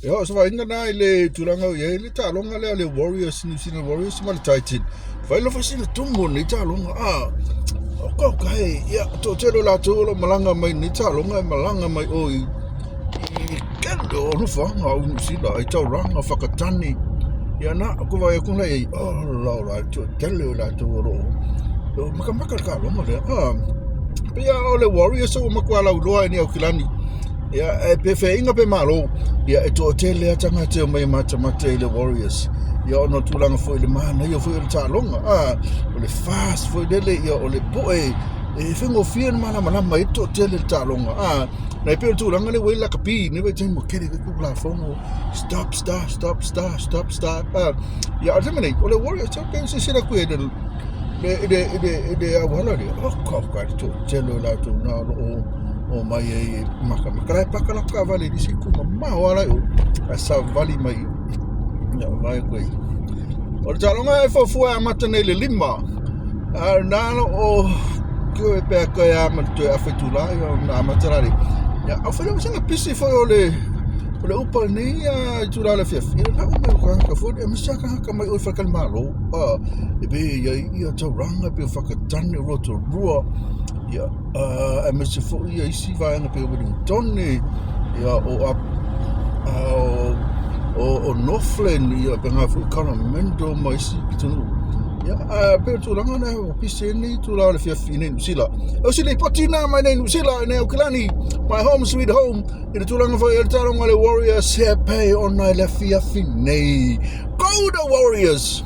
Ia, o se vaaiga lena i le tulaga o i ai le taaloga lea a le Warriors, New Zealand Warriors ma le Titan. Fai loa foi sina tumu o lenei taaloga. Ah, o ka e, ia, toatele o latou o lo o malaga mai i lenei taaloga e malaga mai o i i kele o nofoaga o Niu Sila, i Tauranga, Whakatane. Ia na, ko vai aku na i, oh, la, la, toatele o latou o lo o makamaka le taaloga lea. Ah, pei lava o le Warriors ua matua lauiloa i Niu Kilani. Ia, e pe feaiga pe malo, ia, e toatele lava tagata e omai e matamata i le Warriors. Ia, ona o le tulaga foi i le manaia foi o le taaloga, a, o le fast foi lele, ia, o le poe e faigofie ona malamalama ai le toatele i le taaloga. A, na pei o le tulaga lea ua i ai le lakapi i lenei vaitaimi ua tele ai Tulafono, stop, start, stop, start, stop, start. A, ia, a o le taimi nei, o le Warriors, e pei ona silasila atu i ai i le, i le, i le, i le auala lea, oh, ka, le toatele o latou na o lo o omai ai e makamaka. La e paka latou taavale i le isi itu mamao lava la i o, ae savali mai ia vaai atu ai. O le taaloga e fuafua e amata nei i le 5, a o lena o lo o toe pe a toe a ma le toe afa itula ia ona amata la lea. Ia, au fai sina pisi foi o le o le upa lenei itula o le afiafi. Ia lau mai o tagata foi lea, aemaise lava tagata mai o i faletalimalo. E pei e i ai ia Tauranga, pei o Whakatane, o Rotorua, ia, aemaise foi ia isi vaega pei o Wellington, ia, o, o, o, o Northland, ia, pena foi Coromandel ma isi pitonuu. Ia, ae pei o le tulaga lena ua pisi ai lenei itula o le afiafi i nei Niu Sila. O se lipoti lena mai nei Niu Sila i nei Aukilani, my home sweet home, i le tulaga foi o le taaloga a le Warriors e pei ona i le afiafi nei. Go the Warriors!